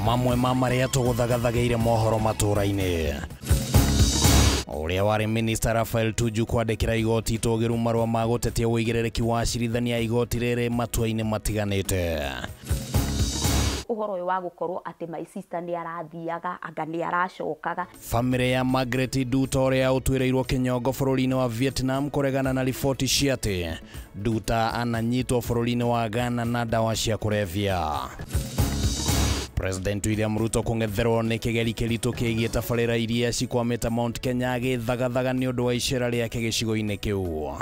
Mamwe ma marĩa tũgũthagathagĩire mohoro matũra-inĩ. Ũrĩa warĩ Minister Raphael Tuju kwandĩkĩra igoti itũgĩru marũa ma gũtetia ũigĩrĩrĩki wa acirithania igoti rĩrĩ matua-inĩ matiganĩte. Ũhoro ũyũ wa gũkorwo atĩ my sister nĩ arathiaga anga nĩ aracokaga. Famĩlĩ ya Margaret Nduta ũrĩa ũtuĩrĩirwo kĩnyongo bũrũri-inĩ wa Vietnam kũregana na riboti cia atĩ Nduta ananyitwo bũrũri-inĩ wa Ghana na ndawa cia kũrebia. President William Ruto kũng'etherwo nĩ kĩgeri kĩritũ kĩgiĩ tabarĩra iria cikwamĩte Mount Kenya agĩthagathaga nĩ ũndũ wa icera rĩake gĩcigo-inĩ kĩu.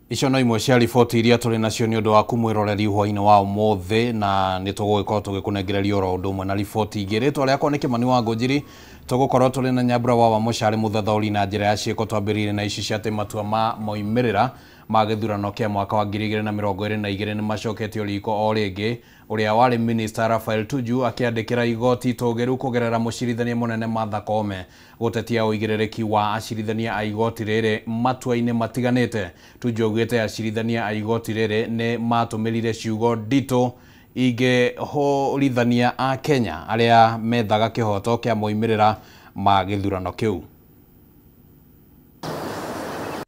Icio no imwe cia riboti iria tũrĩ nacio nĩ ũndũ wa kumwĩroreri hwaĩ-inĩ wa ũmũthĩ, na nĩ tũgũgĩkorwo tũgĩkũnengereria oro ũndũ ũmwe na riboti ingĩ. Rĩtwa rĩakwa nĩ Kĩmani wa Ngũnjiri, tũgũkorwo tũrĩ na Nyambura wa Mũcari mũthathaũri na njĩra ya ciĩko. Twambĩrĩirie na ici cia atĩ matua ma moimĩrĩra ma gĩthurano kĩa mwaka wa 2022 nĩ macoketio riko o rĩngĩ. Ũrĩa warĩ Minister Raphael Tuju akĩandĩkĩra igoti itũgĩru kũgerera mũcirithania mũnene Martha Koome gũtetia ũigĩrĩrĩki wa acirithania a igoti rĩrĩ matua-inĩ matiganĩte. Tuju augĩte acirithania a igoti rĩrĩ nĩ matũmĩrire ciugo nditũ ingĩhũrithania a Kenya arĩa methaga kĩhoto kĩa moimĩrĩra ma gĩthurano kĩu.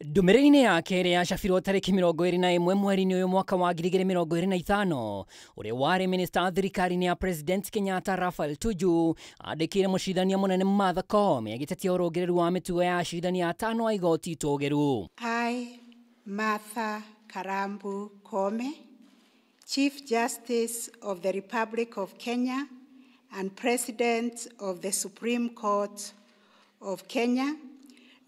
Ndũmĩrĩri-inĩ yake ĩrĩa yacabirwo tarĩki 21 mweri-inĩ ũyũ mwaka wa 2025, ũrĩa warĩ minista thirikari-inĩ ya President Kenyatta Raphael Tuju andĩkĩire mũcirithania mũnene Martha Koome agĩtetia ũrũngĩrĩru wa mĩtugo ya acirithania atano a igoti itũgĩru. I, Martha Karambu Koome, Chief Justice of the Republic of Kenya and President of the Supreme Court of Kenya,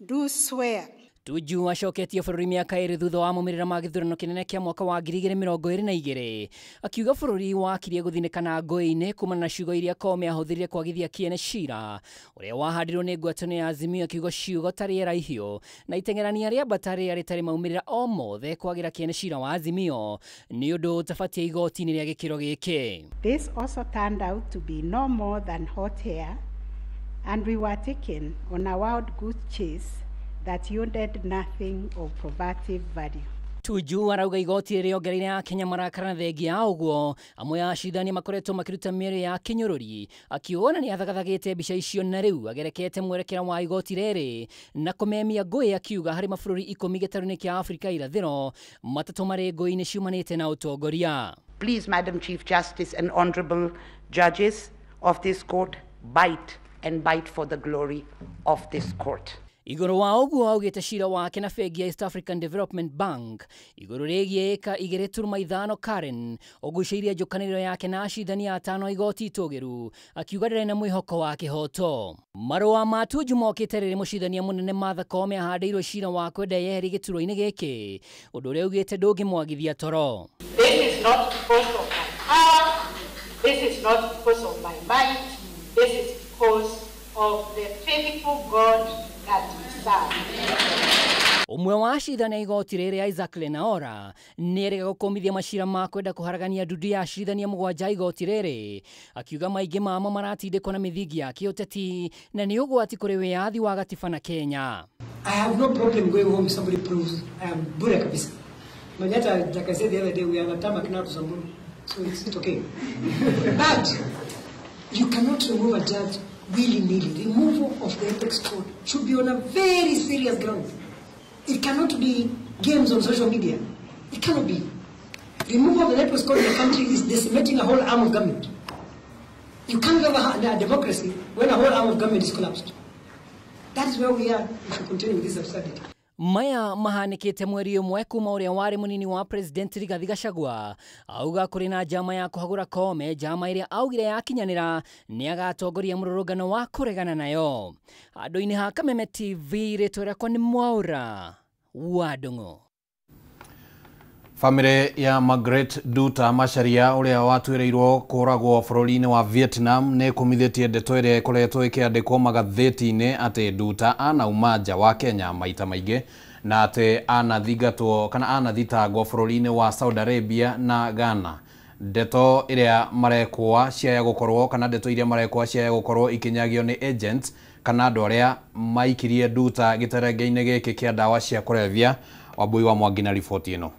do swear. Tuju acoketie bũrũri mĩaka ĩrĩ thutha wa maumĩrĩra ma gĩthurano kĩnene kĩa mwaka wa 2022, akiuga bũrũri wakirie gũthinĩkana ngũĩ-inĩ kumana na ciugo iria Koome ahũthĩrire kwagithia kĩene cira ũrĩa wahandirwo nĩ ngwatanĩro ya Azimio, akiuga ciugo ta rĩera ihiũ na iteng'erania rĩa mbata rĩrĩa rĩtarĩ maumĩrĩra o mothe kwagĩra kĩene cira wa Azimio nĩ ũndũ ũtabatie igoti-inĩ rĩa gĩkĩro gĩkĩ. This also turned out to be no more than hot air, and we were taken on a wild goose chase that yielded nothing of probative value. Tuju arauga igoti rĩongereire Akenya marakara na thengia ya ũguo amwe a acirithania makoretwo makĩruta mĩario ya kĩnyũrũri, akiuga nĩ athagathagĩte mbica icio na rĩu agerekete mwerekera wa igoti rĩrĩ na kũmemia ngũĩ, akiuga harĩ mabũrũri 10 gĩtarũ-inĩ kĩa Afrika irathĩro matatũ marĩ ngũĩ-inĩ ciumanĩte na ũtongoria. Please, Madam Chief Justice and honorable judges of this court, bite and bite for the glory of this court. Igũrũ wa ũguo augĩte cira wake na bengi ya East African Development Bank igũrũ rĩgiĩ ĩka 2.5 Karen ũgucĩirie njũkanĩrĩro yake na acirithania atano a igoti itũgĩru, akiuga ndarĩ na mwĩhoko wa kĩhoto. Marũa ma Tuju mokĩte rĩrĩ mũcirithania mũnene Martha Koome ahandĩirwo cira wa kwenda yeherie gĩturwa-inĩ gĩkĩ, ũndũ ũrĩa augĩte ndũngĩmwagithia toro. This is not because of my power, this is not because of my might, this is because of the faithful God that we serve. Ũmwe wa acirithania igoti rĩrĩ Isaac Lenaora nĩerĩga gũkũmithia macira ma kwenda kũharagania ndundu ya acirithania mũgwanja igoti rĩrĩ, akiuga maingĩ mamo maratindĩkwo na mĩthingi ya kĩũteti na nĩ ũgwati kũrĩ wĩyathi wa gatiba na Kenya. I have no problem going home if somebody proves I am bure kabisa. Manyata, like I said the other day, we are on a tarmac now to Samburu, so it's okay. But you cannot remove a judge willy-nilly. Removal of the apex court should be on a very serious ground. It cannot be games on social media. It cannot be. Removal of the apex court in the country is decimating a whole arm of government. You can't have a democracy when a whole arm of government is collapsed. That is where we are if we continue with this absurdity. Maya mahanĩkĩte mweri ũmwe kuma ũrĩa warĩ mũnini wa President Rigathi Gachagua auga kũrĩ na njama ya kũhagũra Koome, njama ĩrĩa augire yakinyanĩra nĩ agatongoria mũrũrũngano wa kũregana nayo. Handũ-inĩ ha Kameme TV, rĩtwa rĩakwa nĩ Mwaũra wa Ndung'u. Famĩlĩ ya Margaret Nduta Macharia ũrĩa watuĩrĩirwo kũũragwo bũrũri-inĩ wa Vietnam nĩ ĩkũmithĩtie ndeto ĩrĩa ĩkoretwo ĩkĩandĩkwo magathĩti-inĩ atĩ Nduta anauma nja wa Kenya maita maingĩ na atĩ anathingatwo kana anathitangwo bũrũri-inĩ wa Saudi Arabia na Ghana. Ndeto ĩrĩa marekwa ciaya gũkorwo kana ndeto iria marekwa ciaya gũkorwo ikinyagio nĩ agents kana andũ arĩa maikirie Nduta gĩterenge-inĩ gĩkĩ kĩa ndawa cia kũrebia. Wambui wa Mwangi na riboti ĩno.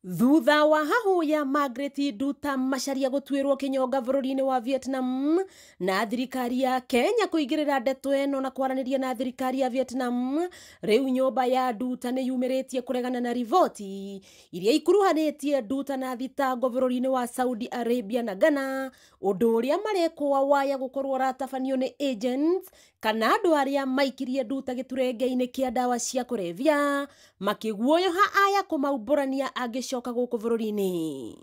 Thutha wa hahu ya Margaret Nduta Macharia gũtuĩrwo kĩnyonga bũrũri-inĩ wa Vietnam na thirikari ya Kenya kũingĩrĩra ndeto ĩno na kwaranĩria na thirikari ya Vietnam, rĩu nyũmba ya Nduta nĩ yumĩrĩtie kũregana na riboti iria ikuruhanĩtie Nduta na thitango bũrũri-inĩ wa Saudi Arabia na Ghana, ũndũ ũrĩa marekwo waya gũkorwo ũratabanio nĩ agents kana andũ arĩa maikirie Nduta gĩturenge-inĩ kĩa ndawa cia kũrebia makĩguoyoha aya kũmaumbũrania angĩcoka gũkũ bũrũri-inĩ.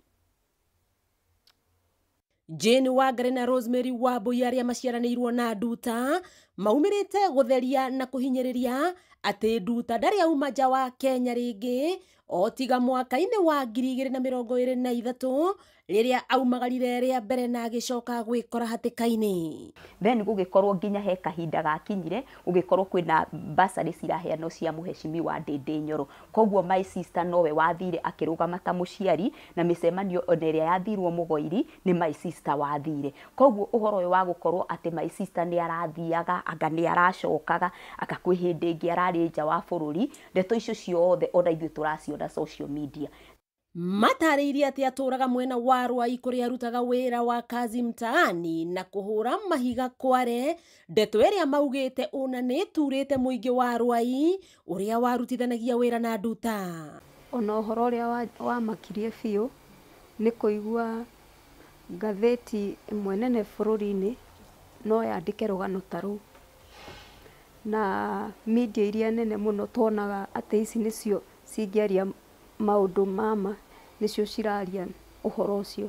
Jane Wangari na Rosemary Wambui arĩa maciaranĩirwo na Nduta maumĩrĩte gũtheria na kũhinyĩrĩria atĩ Nduta ndarĩ auma nja wa Kenya rĩngĩ o tiga mwaka-inĩ wa 2023 rĩrĩa aumagarire rĩa mbere na agĩcoka gwĩkora hatĩka-inĩ. Then gũgĩkorwo nginya he kahinda gakinyire gũgĩkorwo kwĩna bursary ciraheanwo cia mũhecimiwa Ndĩndĩ Nyoro, koguo my sister nowe wathire akĩrũgama ta mũciari na mĩcemanio ona ĩrĩa yathirwo Mũgoiri nĩ my sister wathire. Koguo ũhoro ũyũ wa gũkorwo atĩ my sister nĩ arathiaga anga nĩ aracokaga anga kwĩ hĩndĩ ĩngĩ ararĩ nja wa bũrũri, ndeto icio ciothe ona ithuĩ tũraciona social media. Matarĩirie atĩ atũraga mwena wa Rwai kũrĩa arutaga wĩra wa kazi mtaani na kũhũra mahiga kware, ndeto ĩrĩa maugĩte ũna nĩ ĩturĩte mũingĩ wa Rwai ũrĩa warutithanagia wĩra na Nduta. Ona ũhoro ũrĩa wamakirie biũ nĩ kũigua ngathĩti ĩmwe nene bũrũri-inĩ no yandĩke rũgano ta rũu, na media iria nene mũno tuonaga atĩ ici nĩcio cingĩaria maũndũ mama nĩcio ciraria ũhoro ũcio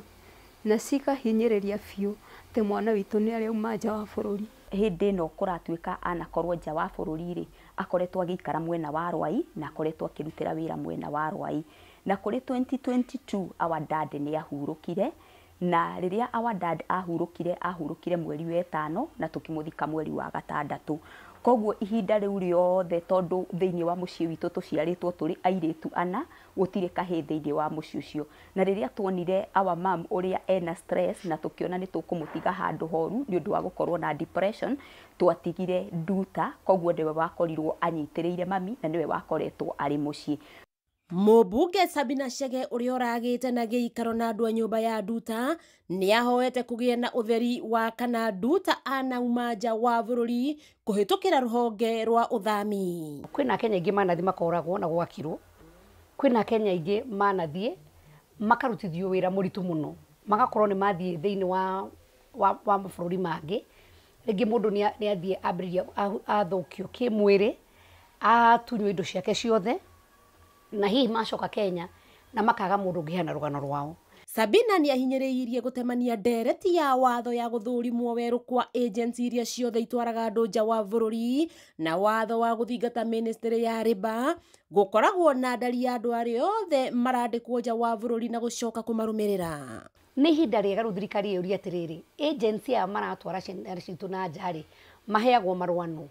na cikahinyĩrĩria biũ atĩ mwana witũ nĩ arauma nja wa bũrũri. Hĩndĩ ĩno kũratuĩka anakorwo nja wa bũrũri rĩ, akoretwo agĩikara mwena wa Rwai na akoretwo akĩrutĩra wĩra mwena wa Rwai, na kũrĩ 2022 our dad nĩ ahurũkire, na rĩrĩa our dad ahurũkire mweri wa 5 na tũkĩmũthika mweri wa 6. Koguo ihinda rĩu rĩothe tondũ thĩinĩ wa mũciĩ witũ tũciarĩtwo tũrĩ airĩtu ana, gũtirĩ kahĩĩ thĩinĩ wa mũciĩ ũcio, na rĩrĩa tuonire our mom ũrĩa ena stress na tũkĩona nĩ tũkũmũtiga handũ horu nĩ ũndũ wa gũkorwo na depression, twatigire Nduta, koguo nĩwe wakorirwo anyitĩrĩire mami na nĩwe wakoretwo arĩ mũciĩ. Mũmbunge Sabina Chege ũrĩa ũragĩte na gĩikaro na andũ a nyũmba ya Nduta nĩ ahoete kũgĩa na ũtheri wa kana Nduta anauma nja wa bũrũri kũhĩtũkĩra rũhonge rwa ũthami. Kwĩna Kenya aingĩ manathiĩ makoragwo na gwakirwo, kwĩna Kenya aingĩ manathiĩ makarutithio wĩra mũritũ mũno, magakorwo nĩ mathiĩ thĩinĩ wa mabũrũri mangĩ, rĩngĩ mũndũ nĩ athiĩ ambĩrĩria athũkio kĩmwĩrĩ, atunywo indo ciake ciothe, na hihi macoka Kenya na makaga mũndũ ũngĩheana rũgano rwao. Sabina nĩ ahinyĩrĩirie gũtemania ndereti ya watho ya gũthũrimwo werũ kwa agency iria ciothe itwaraga andũ nja wa bũrũri na watho wa gũthingata ministry ya rĩba gũkoragwo na ndari ya andũ arĩa othe marandĩkwo nja wa bũrũri na gũcoka kũmarũmĩrĩra. Nĩ ihinda rĩega rĩu thirikari ĩyũrie atĩrĩrĩ, agency aya maratwara ciana citũ na nja rĩ, maheagwo marũa nũ,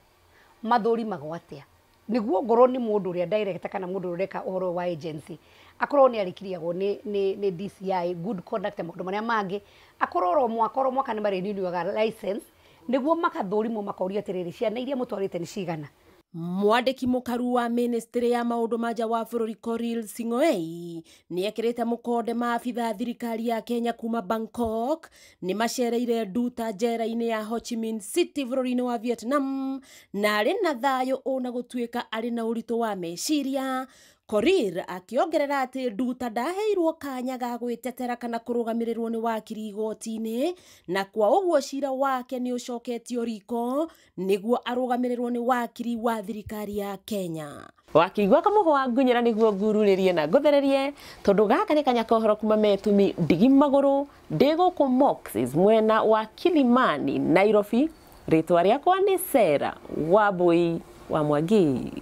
mathũrimagwo atĩa, nĩguo ngorwo nĩ mũndũ ũrĩa director kana mũndũ ũreka ũhoro wa agency akorwo nĩ arĩkiriagwo nĩ DCI good conduct maũndũ marĩa mangĩ, akorwo oro mwaka nĩ marĩninuaga license nĩguo makathũrimwo makorio atĩrĩrĩ, ciana iria mũtwarĩte nĩ cigana. Mwandĩki mũkaru wa ministry ya maũndũ ma nja wa bũrũri Korir Sing'oei nĩ ekĩrĩte mũkonde maabitha thirikari ya Kenya kuma Bangkok nĩ macereire Nduta njera-inĩ ya Ho Chi Minh City bũrũri-inĩ wa Vietnam na arĩ na thayũ ũna gũtuĩka arĩ na ũritũ wa meciria. Korir akĩongerera atĩ Nduta ndaheirwo kanya ga gwĩtetera kana kũrũgamĩrĩrwo nĩ wakiri igoti-inĩ, na kwa ũguo cira wake nĩ ũcoketio riko nĩguo arũgamĩrĩrwo nĩ wakiri wa thirikari ya Kenya. Wakĩigua kamũhwa ngunyĩra nĩguo ngururĩrie na ngũthererie tondũ gaka nĩ kanya kohoro kuma metumi ndigi magũrũ ndĩ gũkũ Moxes mwena wa Kilimani Nairobi. Rĩtwa rĩakwa nĩ Sarah Wambui wa Mwangi.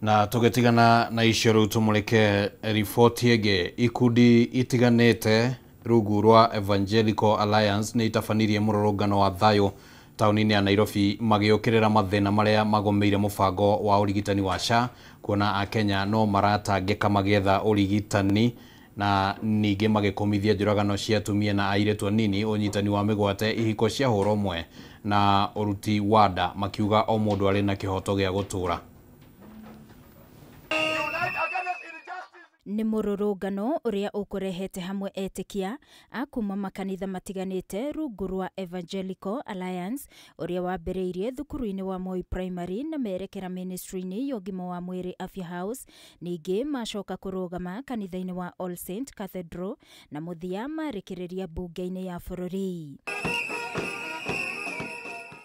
Na tũgĩtigana na icio rĩu tũmũrĩke riboti ĩngĩ. Ikundi itiganĩte rungu rwa Evangelical Alliance nĩ itabanirie mũrũrũngano wa thayũ taũni-inĩ ya Nairobi magĩũkĩrĩra mathĩna marĩa magomeire mũbango wa ũrigitani wa SHA, kuona akenya no maratangĩka magĩetha ũrigitani na ningĩ magĩkũmithia njũragano cia atumia na airĩtu anini, ũnyitani wa mĩgwate, ihiko cia hũra ũmwe na ũruti wa nda, makiuga o mũndũ arĩ na kĩhoto gĩa gũtũũra. Nĩ mũrũrũngano ũrĩa ũkũrehete hamwe etĩkia a kuma makanitha matiganĩte rungu rwa Evangelical Alliance ũrĩa wambĩrĩirie thukuru-inĩ wa Moi Primary na merekera ministry-inĩ ya ũgima wa mwĩrĩ Afya House, ningĩ macoka kũrũgama kanitha-inĩ wa All Saint Cathedral na mũthia marĩkĩrĩria mbunge-inĩ ya bũrũri.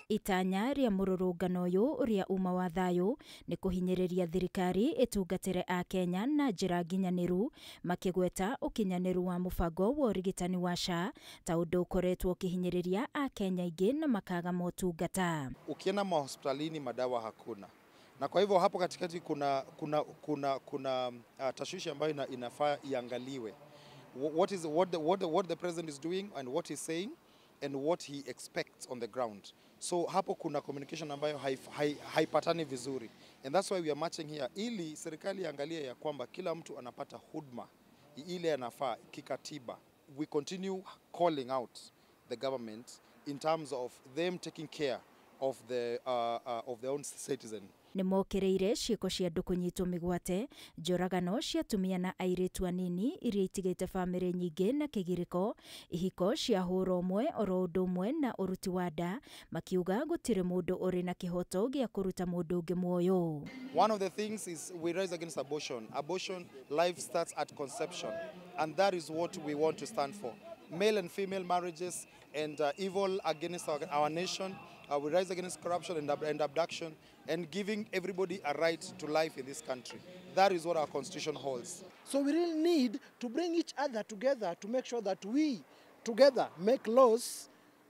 Itanya rĩa mũrũrũngano ũyũ ũrĩa uma wa thayũ nĩ kũhinyĩrĩria thirikari ĩtungatĩre Akenya na njĩra nginyanĩru, makĩgweta ũkinyanĩru wa mũbango wa ũrigitani wa SHA ta ũndũ ũkoretwo ũkĩhinyĩrĩria Akenya aingĩ na makaga motungata. Ukienda mahospitalini madawa hakuna, na kwa hivyo hapo katikati kuna tashwishi ambayo inafaa iangaliwe. What the president is doing and what he's saying and what he expects on the ground. So hapo kuna communication ambayo haipatani vizuri. And that's why we are marching here, ili serikali iangalie ya kwamba kila mtu anapata huduma ile anafaa kikatiba. We continue calling out the government in terms of them taking care of the of their own citizen. Nĩ mokĩrĩire ciĩko cia andũ kũnyitwo mĩgwate, njũragano cia atumia na airĩtu anini iria itigĩte bamĩrĩ nyingĩ na kĩgirĩko, ihiko cia hũra ũmwe oro ũndũ ũmwe na ũruti wa nda, makiuga gũtirĩ mũndũ ũrĩ na kĩhoto gĩa kũruta mũndũ ũngĩ muoyo. One of the things is we rise against abortion. Abortion, life starts at conception, and that is what we want to stand for. Male and female marriages and evil against our nation. We rise against corruption and abduction and giving everybody a right to life in this country. That is what our constitution holds. So we really need to bring each other together to make sure that we together make laws,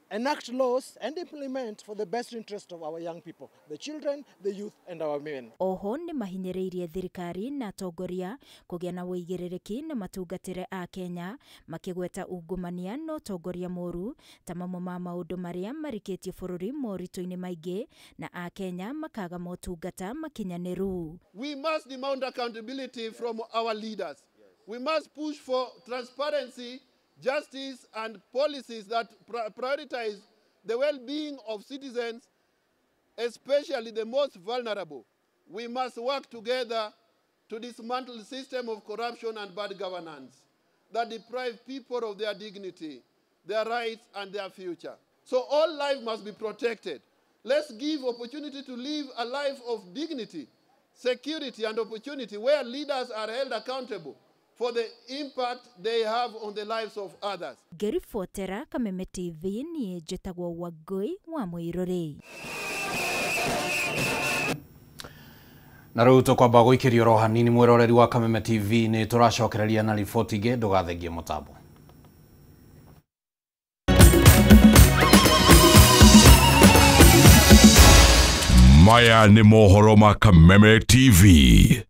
enact laws and implement for the best interest of our young people, the children, the youth and our women. Oho nĩ mahinyĩrĩirie thirikari na atongoria kũgĩa na ũigĩrĩrĩki na matungatĩre a Kenya, makĩgweta ungumania na ũtongoria mũru ta mamwe ma maũndũ marĩa marikĩtie bũrũri moritũ-inĩ maingĩ na a Kenya makaga motungata makinyanĩru. We must demand accountability from our leaders. We must push for transparency, justice and policies that prioritize the well-being of citizens, especially the most vulnerable. We must work together to dismantle the system of corruption and bad governance that deprive people of their dignity, their rights and their future. So all life must be protected. Let's give opportunity to live a life of dignity, security and opportunity where leaders are held accountable for the impact they have on the lives of others. Ngĩribotera Kameme TV niĩ njĩtagwo Wangũi wa Mũirũrĩ. Na rĩu tũkwamba gũikĩrio oro hanini mwĩroreri wa Kameme TV nĩ tũracokereria na riboti ingĩ, ndũgathengie mũtambo. Maya nĩ mohoro ma Kameme TV.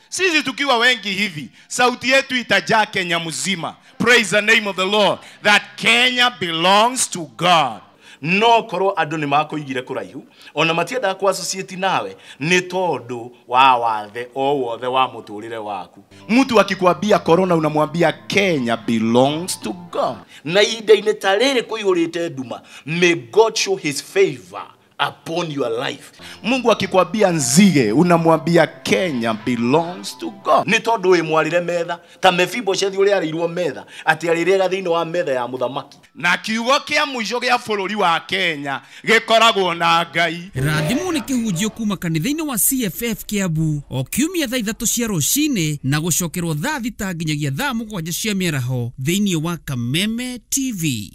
Sisi tukiwa wengi hivi, sauti yetu itajaa Kenya mzima. Praise the name of the Lord, that Kenya belongs to God. No korwo andu ni makuigire kuraihu ona matiendaga ku associate nawe ni tondu wa wathe o wothe wa muturire waku. Mtu akikwambia corona unamwambia Kenya belongs to God. Na ihinda-inĩ ta rĩrĩ kũihũrĩte nduma, may God show his favor upon your life. Mungu akikwambia nzige unamwambia Kenya belongs to God. Ni tondu wi mwarire metha ta Mefiboshethi uria ariirwo metha ati arirega thiini wa metha ya muthamaki. Na kiugo kia muico gia bururi wa Kenya gikoragwo na Ngai. Rathimwo nĩ kĩhunjio kuma kanitha-inĩ wa CFF Kiambu o kiumia thaa 3 cia rũcinĩ na gũcokerwo thaa 6 nginyagia thaa 7 cia mĩaraho thĩinĩ wa Kameme TV.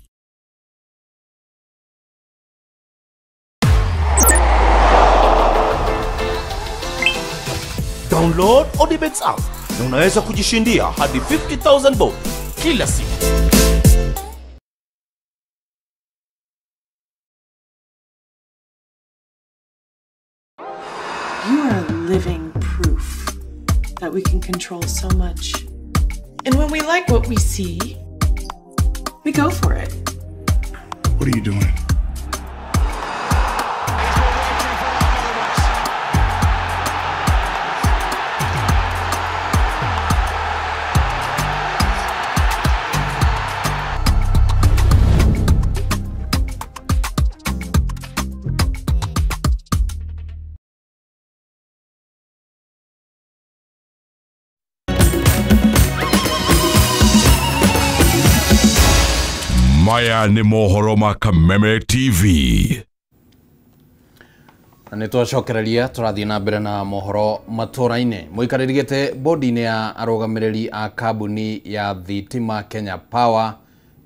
Download Odibets app na unaweza kujishindia hadi 50,000 bob kila siku. You are living proof that we can control so much. And when we like what we see, we go for it. What are you doing? Maya nĩ mohoro ma Kameme TV. Na nĩ twacokereria tũrathiĩ na mbere na mohoro matũra-inĩ. Mũikarĩri gĩtĩ bodi-inĩ ya arũgamĩrĩri a kambuni ya thitima Kenya Power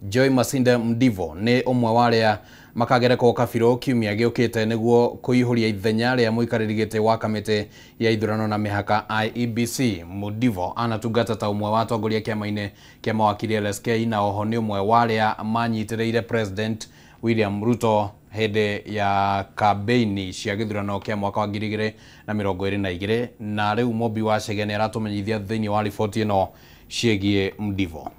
Joy Masinde Mdivo nĩ ũmwe wa arĩa makagerekwo kabirũ kiumia gĩũkĩte nĩguo kũihũria ithenya rĩa mũikarĩri gĩtĩ wa kamĩtĩ ya ithurano na mĩhaka IEBC. Mdivo anatungata ta ũmwe wa atongoria kĩama-inĩ kĩa mawakiri LSK na oho nĩ ũmwe wa arĩa manyitĩrĩire President William Ruto hĩndĩ ya kambeini cia gĩthurano kĩa mwaka wa 2022 na rĩu Mobi wa Chege nĩ aratũmenyithia thĩinĩ wa riboti ĩno ciĩgiĩ Mdivo.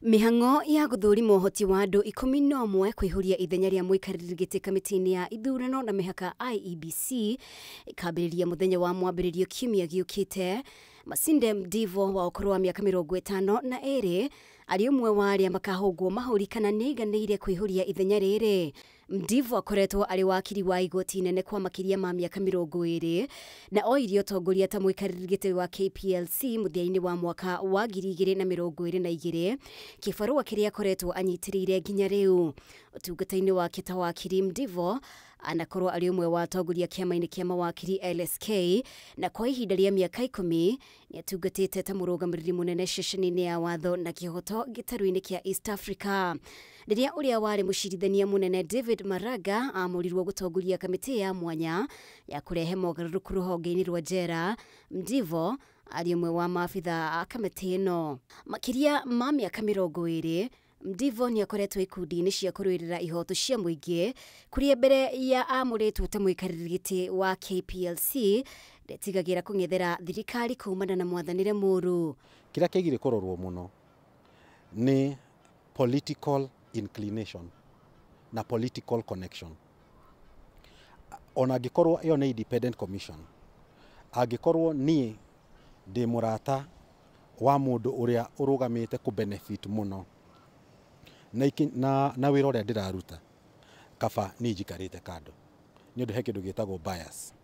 Mĩhang'o ya gũthũrima ũhoti wa andũ 11 kũihũria ithenya rĩa mũikarĩri gĩtĩ kamĩtĩ-inĩ ya ithurano na mĩhaka IEBC ĩkambĩrĩria mũthenya wa mwambĩrĩrio kiumia gĩũkĩte. Masinde Mdivo wa ũkũrũ wa mĩaka 52 arĩ ũmwe wa arĩa makahũngwo mahũri kana nĩaiganĩire kũihũria ithenya rĩrĩ. Mdivo akoretwo arĩ wakiri wa igoti inene kwa makĩria ma mĩaka 20 na oirie ũtongoria ta mũikarĩri gĩtĩ wa KPLC mũthia-inĩ wa mwaka wa 2022, kĩbarũa kĩrĩa akoretwo anyitĩrĩire nginya rĩu. Ũtungata-inĩ wake ta wakiri, Mdivo anakorwo arĩ ũmwe wa atongoria kĩama-inĩ kĩa mawakiri LSK na kwa ihinda rĩa mĩaka 10 nĩatungatĩte ta mũrũgamĩrĩri mũnene ceceni-inĩ ya watho na kĩhoto gĩtarũ-inĩ kĩa East Africa. Rĩrĩa ũrĩa warĩ mũcirithania mũnene David Maraga aamũrirwo gũtongoria kamĩtĩ ya mwanya ya kũrehe mogarũrũku rũhonge-inĩ rwa njera, Mdivo arĩ ũmwe wa maabitha a kamĩtĩ ĩno. Makĩria ma mĩaka 20 Mdivo nĩ akoretwo ikundi-inĩ cia kũrũĩrĩra ihoto cia mũingĩ kũrĩa mbere ya amũrĩtwo ta mũikarĩri gĩtĩ wa KPLC ndetigagĩra kũng'ethera thirikari kumana na mwathanĩre mũru. Kĩrĩa kĩgirie kũrorwo mũno nĩ political inclination na political connection. Ona angĩkorwo ĩyo nĩ independent commission, angĩkorwo niĩ ndĩ mũrata wa mũndũ ũrĩa ũrũgamĩte kũ benefit mũno na wĩra ũrĩa ndĩraruta, kaba niĩ njikarĩte kando nĩ ũndũ he kĩndũ gĩtagwo bias.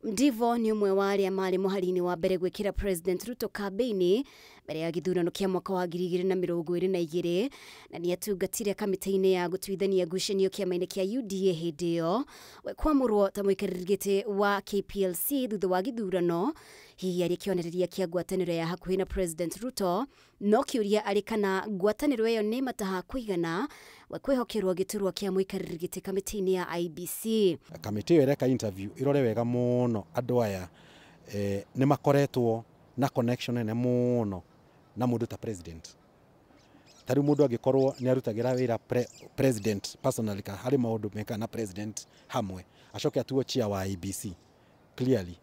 Mdivo nĩ ũmwe wa arĩa marĩ mũhari-inĩ wa mbere gwĩkĩra President Ruto kambĩini mbere ya gĩthurano kĩa mwaka wa 2022 na nĩatungatire kamĩtĩ-inĩ ya gũtuithania ngucanio kĩama-inĩ kĩa UDA hĩndĩ ĩyo. We kwamũrwo ta mũikarĩri gĩtĩ wa KPLC thutha wa gĩthurano, hihi arĩ kĩonereria kĩa ngwatanĩro ya hakuhĩ na President Ruto, no kĩũria arĩ kana ngwatanĩro ĩyo nĩ mataha kũigana we kwĩhokerwo gĩturwa kĩa mũikarĩri gĩtĩ kamĩtĩ-inĩ ya IEBC. Kamĩtĩ ĩyo ĩreka interview ĩrore wega mũno andũ aya nĩ makoretwo na connection nene mũno na mũndũ ta president. Ta rĩu mũndũ angĩkorwo nĩ arutagĩra wĩra president personally ka harĩ maũndũ meka na president hamwe, acoke atuo chair wa IEBC, clearly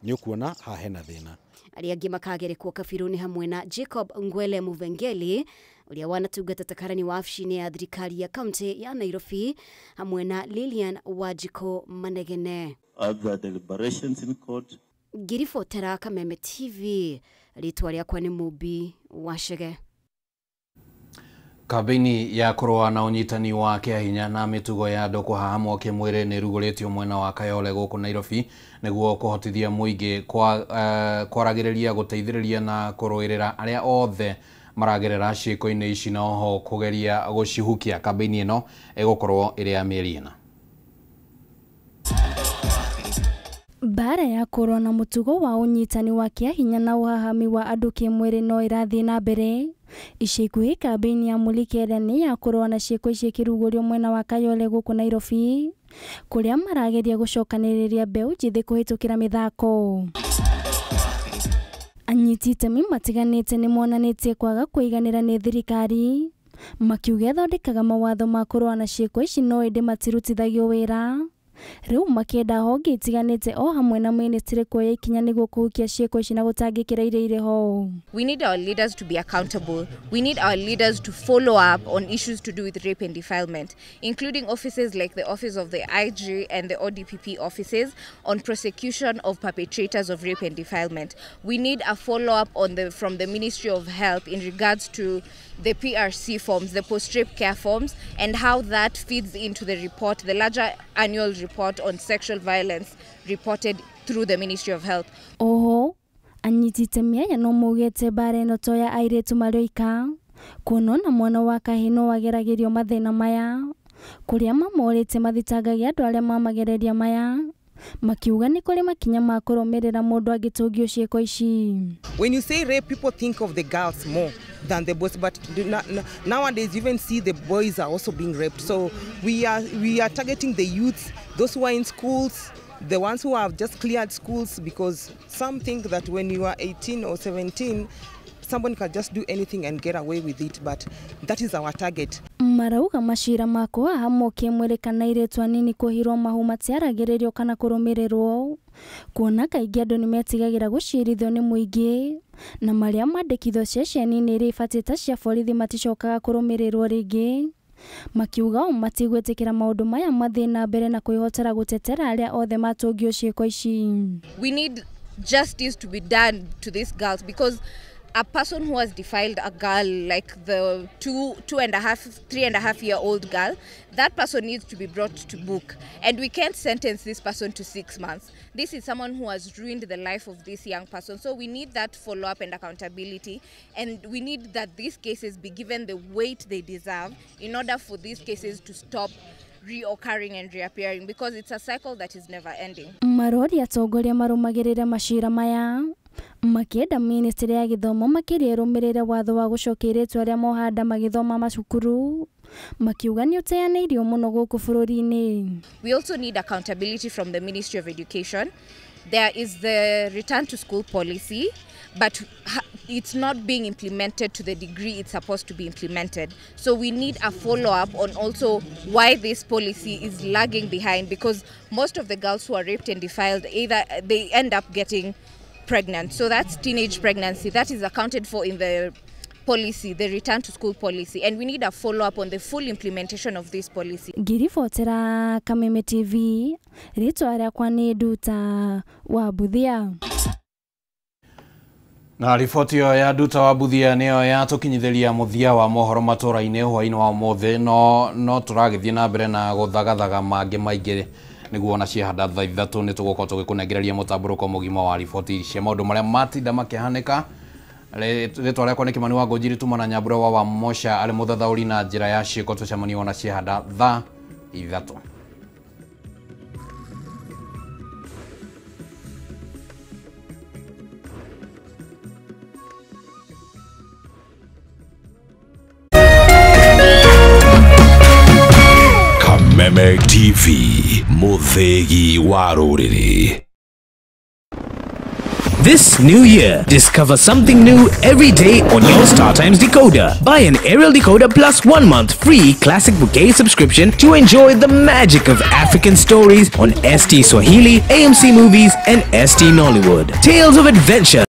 nĩ ũkuona haha hena thĩna. Arĩa angĩ makagerekwo kabirũ nĩ hamwe na Jacob Ngwele Muvengeli ũrĩa wanatungata ta karani wa wabici-inĩ ya thirikari ya kaunti ya Nairobi hamwe na Lilian Wanjikũ Manegene. Other deliberations in court. Ngĩribotera Kameme TV, rĩtwa rĩakwa nĩ Mũmbi wa Chege. Kambeini ya kũrũa na ũnyitani wa kĩahinya na mĩtugo ya andũ kũhahamwo kĩmwĩrĩ nĩ ĩrugũrĩtio mwena wa Kayole gũkũ Nairobi nĩguo kũhotithia mũingĩ kwaragĩrĩria, gũteithĩrĩria na kũrũĩrĩra arĩa othe maragerera ciĩko-inĩ ici na oho kũgeria gũcihukia. Kambeini ĩno ĩgũkorwo ĩrĩ ya mĩeri 4. Mbara ya kũrũa na mũtugo wa ũnyitani wa kĩahinya na ũhahami wa andũ kĩmwĩrĩ no ĩrathiĩ na mbere. Ica ikuhĩ kambĩini ya Mulika ĩrĩa nĩ ya kũrũa na ciĩko ici ĩkĩrugũrio mwena wa Kayole gũkũ Nairobi, kũrĩa marageria gũcokanĩrĩria mbeũ njĩthĩ kũhĩtũkĩra mĩthako. Anyiti itemi matiganĩte nĩ monanĩtie kwaga kũiganĩra nĩ thirikari, makiuga ĩthondekaga mawatho ma kũrũa na ciĩko ici no ĩndĩ matirutithagio wĩra. Rĩu makĩenda honge itiganĩte o hamwe na ministry kuoya ikinya nĩguo kũhukia ciĩko ici na gũtangĩkĩra iria irĩ ho. We need our leaders to be accountable. We need our leaders to follow up on issues to do with rape and defilement, including offices like the office of the IG and the ODPP offices on prosecution of perpetrators of rape and defilement. We need a follow-up on from the Ministry of Health in regards to the PRC forms, the post-rape care forms, and how that feeds into the report, the larger annual report on sexual violence reported through the Ministry of Health. Oho, anyiti itemi aya no maugĩte mbara ĩno to ya airĩtu marĩ oika, Kuona ona mwana wa kahĩĩ no ageragĩrio mathĩna maya, kũrĩa mamorĩtie mathitangagia andũ arĩa mamagereria maya, makiuga nĩ kũrĩ makinya ma kũrũmĩrĩra mũndũ angĩtũngio ciĩko ici. When you say rape, people think of the girls more than the boys, but nowadays you even see the boys are also being raped. So we are targeting the youths, those who are in schools, the ones who have just cleared schools, because some think that when you are 18 or 17, someone can just do anything and get away with it, but that is our target. Marauga macira ma kũhahamwo kĩmwĩrĩ kana airĩtu anini kũhirwo mahu matiaragĩrĩrio kana kũrũmĩrĩrwo, kuona kaingĩ andũ nĩmetigagĩra gũcirithio nĩ mũingĩ, na marĩa mandĩkithio ceceni-inĩ iria ibatiĩ ta cia borithi maticokaga kũrũmĩrĩrwo rĩngĩ. Makiuga o matigwĩtĩkĩra maũndũ maya mathiĩ na mbere na kwĩhotera gũtetera arĩa othe matũngio ciĩko ici. We need justice to be done to these girls, because a person who has defiled a girl, like the 2.5, 3.5 year old girl, that person needs to be brought to book. And we can't sentence this person to 6 months. This is someone who has ruined the life of this young person. So we need that follow-up and accountability. And we need that these cases be given the weight they deserve in order for these cases to stop reoccurring and reappearing, because it's a cycle that is never ending. Marori atongoria marũmagĩrĩra macira maya makienda ministry ya gĩthomo makĩria ĩrũmĩrĩre watho wa gũcokia airĩtu arĩa mohanda magĩthoma macukuru, makiuga nĩ ũteanĩirio mũno gũkũ bũrũri-inĩ. We also need accountability from the Ministry of Education. There is the return to school policy, but it's not being implemented to the degree it's supposed to be implemented. So we need a follow-up on also why this policy is lagging behind, because most of the girls who are raped and defiled, either they end up getting pregnant. So that's teenage pregnancy. That is accounted for in the policy, the return to school policy, and we need a follow-up on the full implementation of this policy. Ngiribotera Kameme TV, rĩtwa rĩakwa nĩ Nduta wa Buthia. Na riboti ĩyo ya Nduta wa Buthia nĩyo yatũkinyithĩria mũthia wa mohoro matũra-inĩ hwaĩ-inĩ wa ũmũthĩ, no tũragĩthiĩ na mbere na gũthagathaga mangĩ maingĩ nĩguo ona ciahanda thaa ithatũ nĩ tũgũkorwo tũgĩkũnengereria mũtambũrũko mũgima wa riboti cia maũndũ marĩa matinda makĩhanĩka. Rĩtwa rĩakwa nĩ Kĩmani wa Ngũnjiri, tuma na Nyambura wa Mosha arĩ mũthathaũri na njĩra ya ciĩko. Tũcemanie ona ciahanda thaa ithatũ. Kameme TV, mũthĩgi wa rũrĩrĩ. This new year, discover something new every day on your StarTimes decoder. Buy an aerial decoder plus 1 month free Classic Bouquet subscription to enjoy the magic of African stories on ST Swahili, AMC Movies and ST Nollywood. Tales of adventure